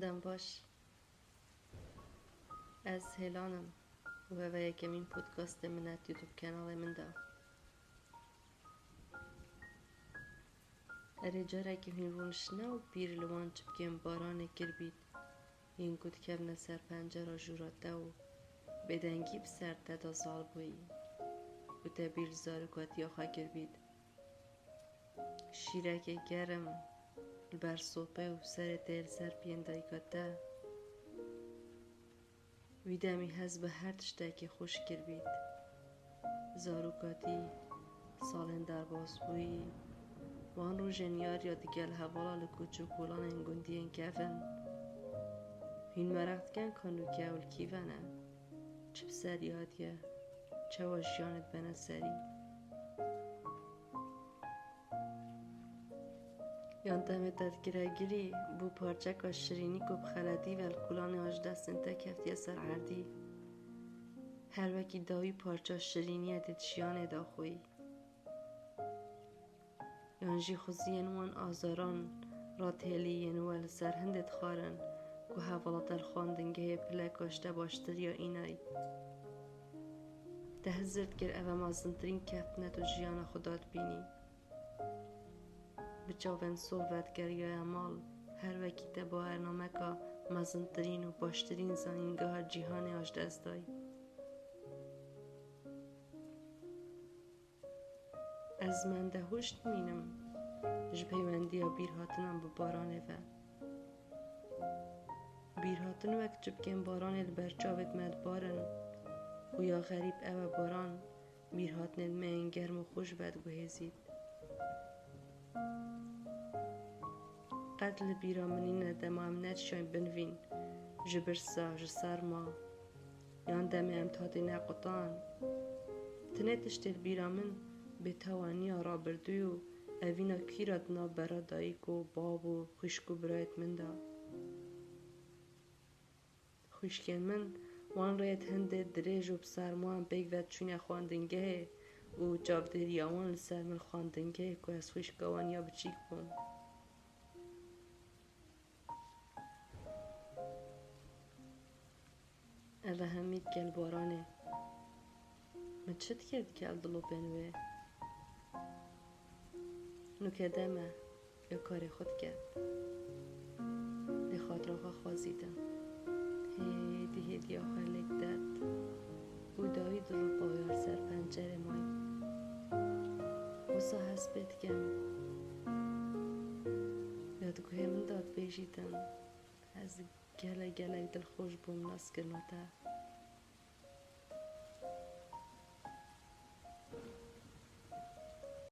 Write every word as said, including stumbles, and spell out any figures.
Dem baş. Ez Hêlan im û heve yekemîn podcastê min e YouTube kanalê min de. Erê, carekî hûn rûniştine û bîr li wan çipkên baranê kiribît, yên ku dikevine ser pencera jûra te û bêdengî bi ser te de zal bûyî û te bîr li zarokatiya xwe kiribît. Şîrekê germ li ber sopê û serê tê li ser piyên dayika te. Wî demî hez bi her tiştekî xweş kiribît. Zarokatî, salên derbasbûyî, wan rojên yar ya digel hevala li koç û kolanên gundiyên kevin. Hûn meraq dikin ka nûke ew li kî ve ne? Çi bi serî hatiye? Çawa jiyanê dibene serî? Yan demê te dikire girî, bû parçeka şirînî ku bi xeletî ve li kulanê ajdestên te keftiye ser erdî. Her wekî dawî parça şirîniyê dê di jiyanê de xwî. Yan jî xweziyên wan azaran ratêlî yên we li ser hindê dixwarin ku hevala te li xwendingehê pileka ji te baştir ya înay. Te hizir dikir eve mezintirîn keftina tu jiyana xwe da dibînî. Bi çavên sor vedikeriyaye mal, her wekî te bawernameka mezintirîn û baştirîn zanîngeha cîhanê ajdest dayî. Ez mendehûş dimînim ji peywendiya bîrhatinan bi baranê ve. Bîrhatin wek çipkên baranê li ber çavêt me dibarin û ya xerîb ew e baran bîrhatinên me yên germ û xweş vediguhêzît. Qet li bîra min nîne dema em nedişayên binivîn ji birsa, ji serma, yan demê em tatî nequtan. Tinê tiştê li bîra min bêtewaniya rabirdûyî û evîna kîra di nav bera dayik û bav û xwişk û birayêt min de. Xwişkên min, wan rêyêt hindê dirêj û bi sermoyan pêk ve çûne xwendingehê û çavdêriya wan li ser min xwendingehê ku ez xwişka wan ya biçîk bûm. Eve hemî dikel baranê. Min çi dikir dikel dilopên wê? Nûke dem e, ya karê xwe dike. Lê xatira xwe xwezî de. Hêdî hêdiya xwe lêk dert û dawî dilopaya li ser pencerê may. Wisa hespê dikim. Ya di guhê min de dibêjîtin. Ez gelek gelek dilxweş bûm nas kirina te.